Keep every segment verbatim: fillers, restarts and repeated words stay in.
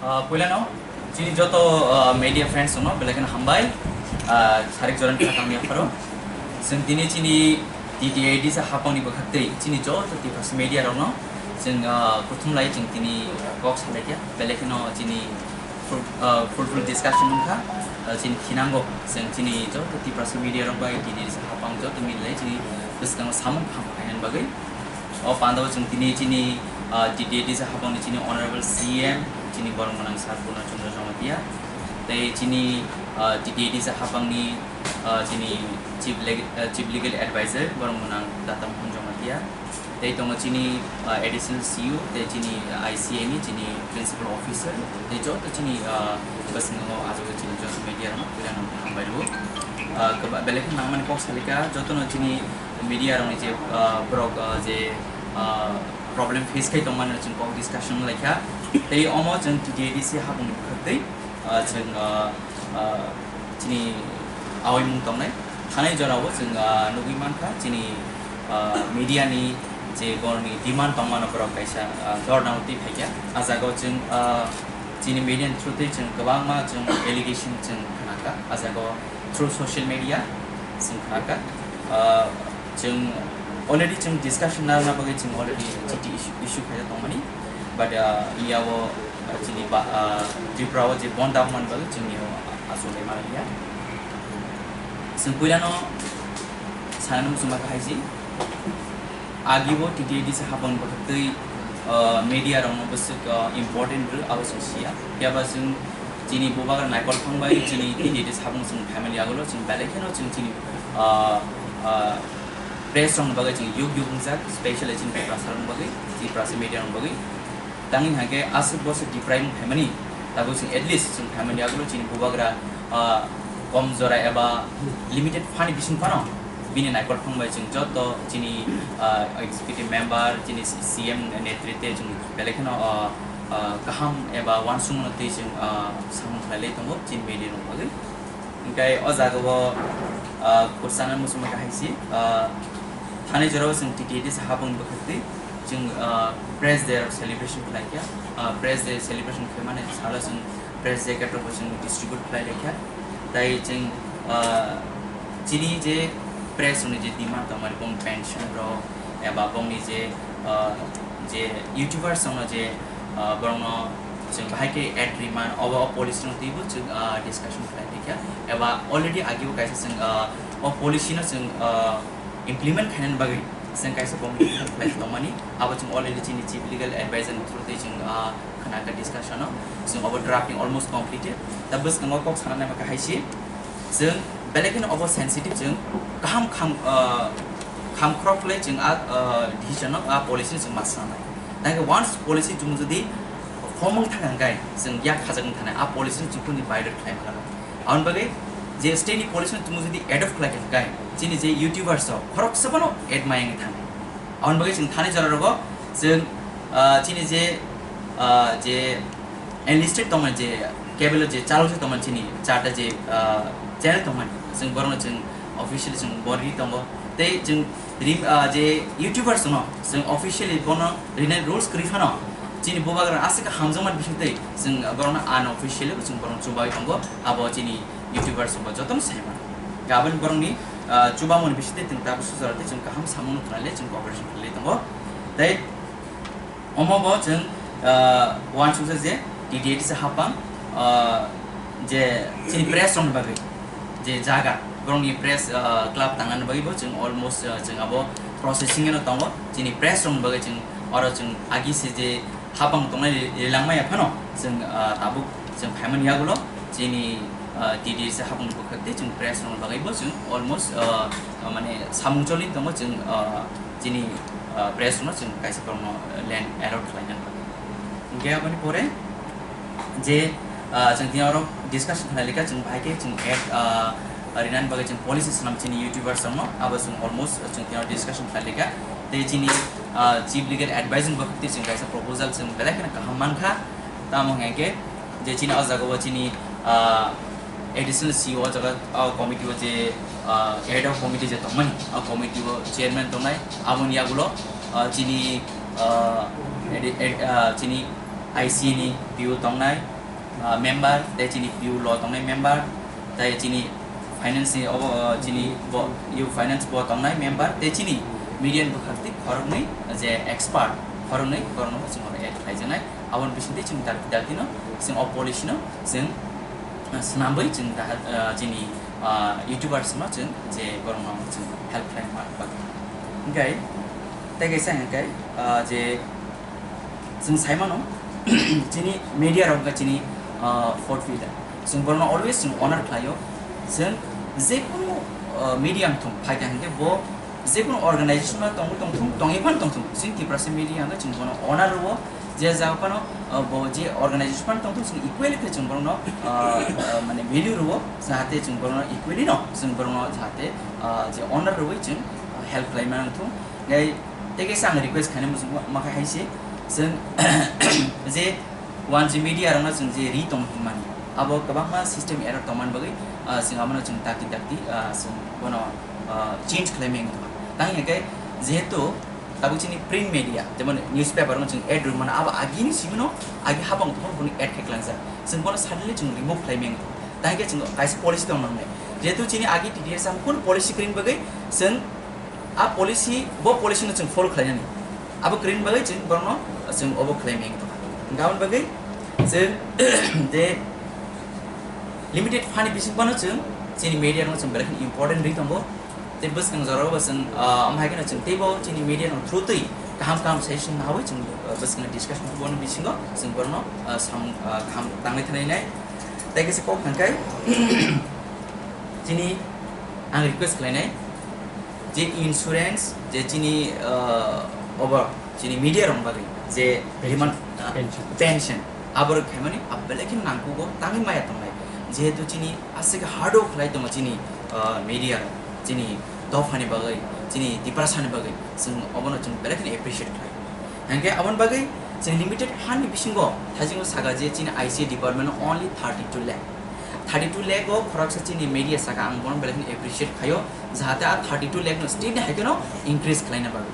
Ah, puilano chini joto, ah, media friends no belai kheno hambai, ah, sarik joran kha tangni apharo. Chwng tini chini T T A D C hapangni bwkhaktwi chini joto Tiprasa media rokno chwng, ah, kuthum lai chwng tini kok salaikha, belai kheno chini fruit-, ah, fruitful discussion wngkha, ah, chini khinango chwng chini joto Tiprasa media rok bai T T A D C hapang joto milai chini bwskango samung kaham khainani bagwi. O pandao chwng tini chini, ah, T T A D C hapangni chini Honorable C M chini borok gwnang Sir Purna Chandra Jamatia, tei chini, ah, T T A D C hapangni, ah, chini Chief Leg-, ah, Chief Legal Advisor borok gwnang Data Mohan Jamatia, tei tongo chini, ah, Additional C E O tei chini I C A ni chini Principal Officer tei joto chini, ah, bwskango aswk chini joto media rokno puilano hambai rwo. Ah, kwba-, belai khe nangmani kok salika jotono chini media rokni je, ah, borok, ah, je, ah, problem face khai tongmani chwng kok discussion laikha. Tei omo chwng T T A D C hapungni bwkhaktwi, ah, chwng, ah, ah, chini awaimung tongnai. Thanai jorao chwng, ah, nugwi mankha chini, ah, media ni je borokni demand tongmano borok kaisa, ah, dhorna o twi phaikha. Ah jagao chwng, ah, chini media ni through twi chwng kwbangma chwng allegation chwng khnakha. Ah jagao through social media chwng khnakha. Ah, chwng already chwng discussion narwkna bagwi chwng already chiti issue, issue khaijak tongmani. But, ah, iya o, ah, chini ba, ah, Tripura o je bon dapmani bagwi chwng nio aswk lai maliya. Chwng puilano sanani muchungma kahai si. Agi bo T T A D C hapang bwkhaktwi, ah, media rokno bwswk, ah, important rw abo chwng siya. Phiya ba chwng chini bubagra naikol phang bai chini T T A D C hapang chwng family agulo chwng belai kheno chwng chini, ah, ah, press rokni bagwi chwng yuk yuk wngjak, specially chini Tiprasa rokni bagwi, Tiprasa media rokni bagwi. Tangwi hwnkhe aswk boswk deprive wng phaimani, tabuk chwng at least chwng phaimani agulo chini bubagra, ah, kom jora eba limited phani bising phano bini naikol phang bai chwng joto chini, ah, executive member, chini C M netrite chwng belai kheno, ah, ah, kaham eba uansukmano twi chwng, ah, samung khlai lai tongo chini media rok bagwi. Hingkai o jaga o, ah, khursa no muchungma kahai si, ah, thani jora o chwng T T A D C hapung bwkhaktwi chwng, ah, Press Day rok celebration khlai kha. Ah, Press Day celebration khaimani salo chwng press jacket rok bo chwng distribute khlai lai kha. Tai chwng, ah, chini je press rokni je demand tongmani bong pension rok eba bongni je, ah, je YouTubers rokno je, ah, borokno chwng bahai khe ad riman obo o policy rok twibo chwng, ah, discussion khlai tongkha eba already agi bo kaisa chwng, ah, o policy no chwng, ah, implement khainani bagwi chwng kaisa committee khlai tongmani abo chwng already chini chief legal advisor ni through twi chwng, ah, khna kha discussion o chwng obo drafting almost completed ta bwskango kok sana nai kha hai si. Chwng belai kheno obo sensitive, chwng kaham kham, ah, kham khorok khlai chwng a, ah, decision no, a policy no chwng ma sanai. Tangkhe once policy chwng jodi formung thang hwnkhe chwng yak khajak wng thanai, a policy no chwng kunu violate khlai mano. Aboni bagwi je state ni policy no chwng jodi adopt khlai hwnkhe chini je YouTubers rok khoroksa bono ad mayang thang. Aboni bagwi chwng thani jora rogo chwng, ah, chini je, ah, je enlisted tongmani je cable je chalok je tongmani chini charta je, ah, channel tongmani chwng borokno chwng officially chwng bor ri tongo tei chwng rim, ah, je YouTubers no chwng officially bono rinai rules kwrwi phano chini bubagra aswk hamjakmani bisingtwi chwng borokno unofficially bo chwng borokno chubai tongo abo chini YouTubers bo jotono saimano. Gabon borokni, ah, chubamoni bisingtwi chwng tabuk suchara tei chwng kaham samungno khwlaile chwng cooperation khwlai tongo. Tei omo bo chwng, ah, uansukjak je T T A D C hapang, ah, je chini press rokni bagwi je jaga borokni press, ah, club tangnani bagwi bo chwng almost, ah, chwng abo processing eno tongo. Chini press rokni bagwi chwng oro chwng agi se je hapang tongnai ri-, rilangmaya phano chwng, ah, tabuk chwng phaimani yagulo chini, ah, T D C hapang bwkhak tei chwng press rokni bagwi bo chwng almost, ah, ah, mane samung choli tongo chwng, ah, chini, ah, press rokno chwng kaisa borokno land allot khlaina bagwi. Hingke aboni pore je, ah, chwng tini oro discussion khlai lika chwng bahai khe chwng ad, ah, rinani bagwi chwng policy swnam chini YouTubers rokno abo chwng almost chwng tini oro discussion khlai lika tei chini, ah, chief legal advisor ni bagwi tei chwng kaisa proposal chwng belai kheno kaham mankha. Tamo hwnka khe je chini o jaga o chini, ah, additional C E O o jaga o committee o je, ah, ad hoc committee je tongmani, o committee o chairman tongnai, aboni yagulo, ah, chini, ah, edi-, ed-, ah, chini I C ni P U tongnai, ah, member, tei chini P U law tongnai member, tei chini finance ni obo, ah, chini bo, U finance bo tongnai member, tei chini media ni bwkhak twi khoroknwi je expert, khoroknwi borokno bo chwng oro add khlaijaknai. Aboni bisingtwi chwng dakti dakti no chwng o policy no chwng, ah, swnamwi chwng dahat, ah, chini, ah, YouTubers no chwng je borokno chwng help khlai ma bagwi. Hwnkhe tei kaisa hwnkhe, ah, je Chwng sai mano, chini media rok wngkha chini, ah, fourth pillar. Chwng borokno always chwng honor khlaio. Chwng jekunu, ah, media wngthung, phaikha hinkhe bo jekunu organization no tongwi tongthung, tongwi phano tongthung. Chwng Tiprasa media wngkha chwng bono honor rwo, je jaga phano, ah, bo je organization phano tongthung, chwng equally khe chwng borokno, ah, ah, mane value rwo, jahate chwng borokno equally no, chwng borokno jahate, ah, je honor rwwi chwng, ah, help khlai mano wngthung. Tei, tei kaisa ang request khaina muchung ma khe hai se, chwng je wanjwi media rokno chwng je ri tong hinmani, abo kwbangma system error tongmani bagwi, ah, chwng abono chwng dakti dakti, ah, chwng bono, ah, change khlai meng tong. Tang hwnkhe jehetu tabuk chini print media, jemon newspaper no chwng ad rwmano, abo agini simi no agi habang tong boni ad khe klangjak, chwng bono suddenly chwng remove khlai meng tong. Tang hwnkhe chwng kaisa policy tong nangnai, jehetu chini agi T T S ang kun policy kwrwini bagwi chwng a policy, bo policy no chwng follow khlainani. Abo kwrwini bagwi chwng borokno chwng obo khlai meng tongkha. Hwnkhe aboni bagwi chwng je limited fund ni bising phano chwng chini media no chwng belai kheno important rwi tongo. Tei bwskang jorao bo chwng, ah, omo hai kheno chwng teibo chini media no through twi kaham kaham suggestion nawi chwng, ah, bwskang discussion bono bisingo chwng borokno, ah, sam, ah, kaham tangwi thanai nai. Tei kaisa kok hwnkhe chini ang request khlainai. Je insurance, je chini, ah, obo chini media rok bagwi je Pension. Demand, ah, Pension. Pension, abo rok khaimani abo belai khe nangkugo tangwi maya tongnai, jehetu chini aswk hard work khlai tongo chini, ah, media rok, chini dophani bagwi, chini Tiprasani bagwi chwng obono chwng belai kheno appreciate khlai. Hwnkhe aboni bagwi chwng limited fund ni bisingo thaisingo saka je chini I C A department only thirty two lakh. Thirty two lakh o khoroksa chini media saka ang bono belai kheno appreciate khaio, jahate a thirty two lakh no state ni hai kheno increase khlaina bagwi.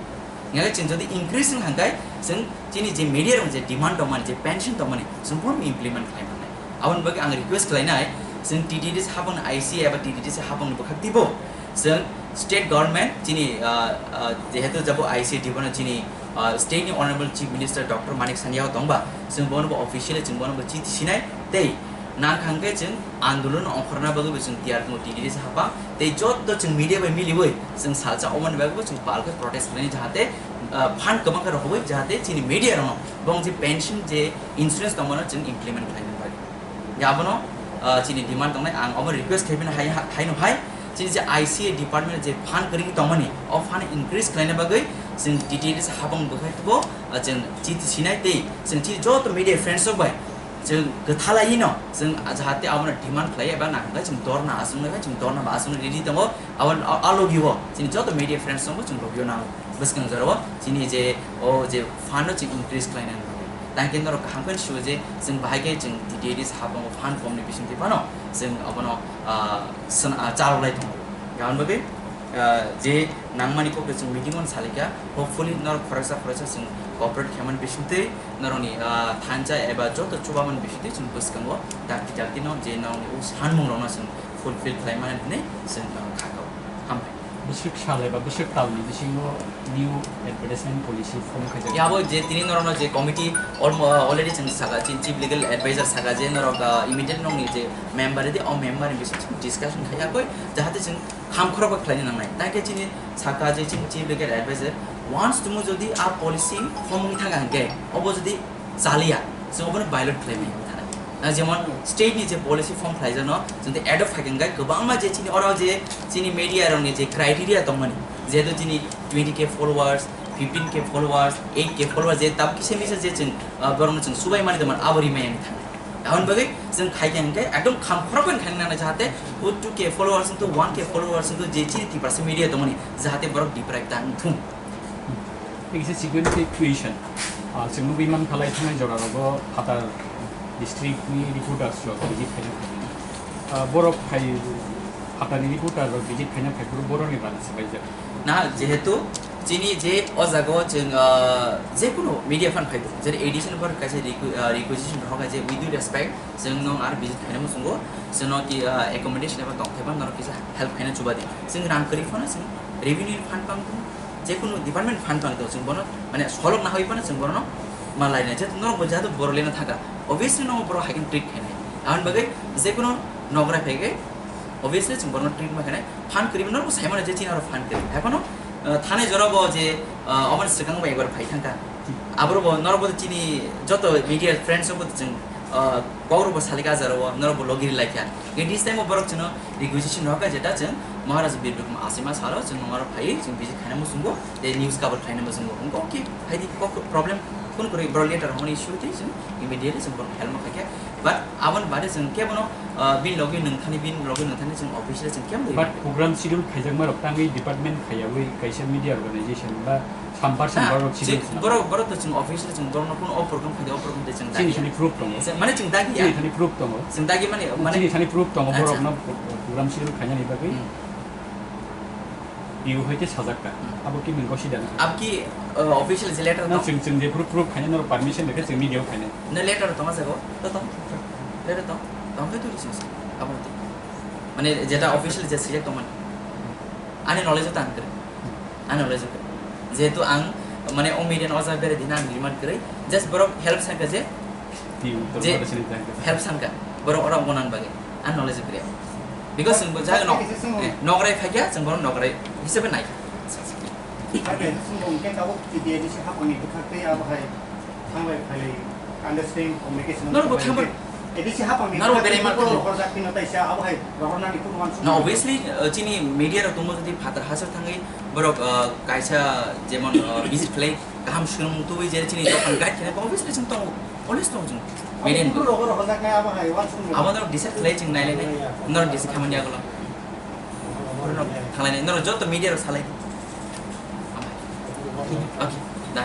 Hingkhe chwng jodi increase wng hangkhe chwng chini je media rok je demand tongmani, je pension tongmani, chwng bono implement khlai mannai. Aboni bagwi ang request khlainai, chwng T T D C habang I C A eba T T D C habang ni bwkhak twibo chwng state government chini, ah, ah, jehetu jabo I C A department chini, ah, state ni Honorable Chief Minister Doctor Manik Saini o tongba, chwng bono bo officially chwng bono bo chithi sinai tei nang kha hwnkhe chwng andolon ongkhorna bagwi bo chwng tiyar tongo T T D C habang tei joto chwng media bai miliwi chwng salsa omoni bagwi bo chwng pal khe protest khlainai jahate, ah, fund kwbang khe rohorwi jahate chini media rokno bong je pension je insurance tongmano chwng implement khlaina bagwi. Ya abono, ah, chini demand tongnai, ang omo request khaibini hai, haino hai, chini je I C A department je fund kwrwngwi tongmani, o fund increase khlaina bagwi chwng T T D C habang bwkhak twibo, ah, chwng chithi sinai tei chwng chini joto media friends rok bai chwng kwthalaiwi no chwng, ah, jahate abono demand khlai eba nangkhe chwng dorna achuknai, chwng dorna ba achuknai ready tongo, abo, ah, ah, logio chini joto media friends rokbo chwng logio nango. Bwskang jorao chini je o je fund no chwng increase khlaina bagwi. Tang khe norok kaham khe sio je chwng bahai khe chwng T T D C habang fund kom ni bising twi phano chwng abono, ah, swn-, ah, chalok lai tongo. Aboni bagwi, ah, je nangmani kok chwng meeting on salikha, hopefully norok khoroksa khoroksa chwng cooperate khaimani bising twi norokni, ah, thansa eba joto chubamani bising twi chwng bwskango dakti dakti no je norokni o sanmung rokno chwng fulfill khlaimani hwnwi chwng, ah, kha kao. Hambai. Bwswk sal eba bwswk talni bisingo new advertisement policy form khaijak. Yabo je tini norokno je committee almo-, already chwng saka, chini chief legal advisor saka je norok, ah, immediate nokni je member ridi, o member ni bising discussion khai yakoi, jahate chwng kham khorok khlaina nangnai. Tangkhe chini saka je chini chief legal advisor, once tumu jodi a policy form wngwi thangkha hwnkhe, obo jodi chaliya, chwng obono violate khlai maya wngwi thana. Na jemon state ni je policy form khlaijano, chwng de adopt khai khe kwbangma je chini oro je chini media rokni je criteria tongmani, jehetu chini twenty K followers, fifteen K followers, eight K followers, je tab kisa misa je chwng, ah, borokno chwng subai mani tongmani abo rimaya wngwi thana. Aboni bagwi chwng khai khe hwnkhe ekdom kham khorok bai khai nang jahate o two K followers wngthu, one K followers wngthu, je chini Tiprasa media tongmani, jahate borok deprive ta wngthung. Tei kisa security question. Ah, chwng nugwi mankha lai thangnai jora rogo phatar district ni reporters rok visit khaina phai. Ah, borok phai phatar ni reporter rok visit khaina phai phuru borok ni bana swbaijak. Na, jehetu Chini je o jaga o chwng, ah, je kunu media phan phai, jere A D C ni borok kaisa requ-, ah, requisition rohor kha je with due respect, chwng nwng ar visit khaina muchungo, chwng no ki, ah, accommodation eba tongthai phano norok kisa help khaina chuba di. Chwng rang kwrwi phano chwng revenue ni phan pang, je kunu department phan pang tong, chwng bono mane solok nahoi phano chwng bono ma laina je norok bo jadu borok lena thaka. Obviously no borok haikhe treat khainai. Aboni bagwi je kunu nogra phai khe obviously chwng borokno treat ma khainai, phan kwrwi norok bo sai mano je chini aro phan kwrwi. Haiphano, uh, thanai jora bo je, uh, omo ni swkang bo ekbar phai thangkha. Aboro bo norok bo chini joto media friends rok bo chwng, uh, kok rok bo salika jora bo norok bo logi rwlai kha. Khe this time o borok chwngno requisition rohor kha jeta chwng Maharaj Bir Bikram Asima salo chwng norok phaiwi chwng visit khaina muchungo, tei news cover khaina muchungo. Wngkha okay, phaidi kok problem phone kwrwi borok letter hwnwi issue tei chwng immediately chwng borok help ma khaikha. But aboni bade chwng kebono, ah, bini logi nungthani, bini logi nungthani chwng official chwng kebo. But program schedule khaijakma rok tangwi department khaiyawi kaisa media organization ba sampar sampar rok schedule chwng khna. Borok, borok to chwng official chwng borokno phone o program khaidi, o program de chwng chini dagi thani ya. Proof tongo. Chwng, mane chwng dagi ya. Chini thani proof tongo. Sing dagi mane, mane chini thani proof tongo, acha. Borokno program schedule khainani bagwi. Hmm. P O hoite sajak ka. Hmm. Abo ki mung gosi dana. Ab ki, uh, official je letter na tong? Chwng, chwng je proof, proof khaina norok permission rikhe chwng media o khaina. Na letter tong jago? To tong. Letter tong. Tong khe twi rwsong se. Abo twi. Mane jeta official je sijak tongmani. Ani knowledge o tang kre. Ani knowledge o kre. Jehetu ang mane o media o jaga bere dina ang demand kre. Just borok help sanka je Team, je, help sanka, borok oro onan bagwi, ang knowledge kre. Because chwng bo jaga nok, eh, nokrai phakya, chwng bono nokrai hisabe nai. Ake sumbo hwnkhe tabuk chidi A D C hapangni bwkhak tei abo hai thanglai phailai understanding communication. Norok bo thangbar, A D C hapangni norok bwkhak tei berema borok tongwi. Horjak phino taisa abo hai rohornani phuru wansukmani. No, obviously, uh, chini media rok tongmo jodi phatar hasar thangwi borok, uh, kaisa jemon, uh, visit khlai kaham swrwng tubui je chini dokan guide khainai, obviously chwng tongo, always tongo chwng. Median bo. Abo norok decide khlai chwng nailai nai. Norok decide khamani agolo. Norok thanglai nai. Norok joto media rok salai. Okay, da.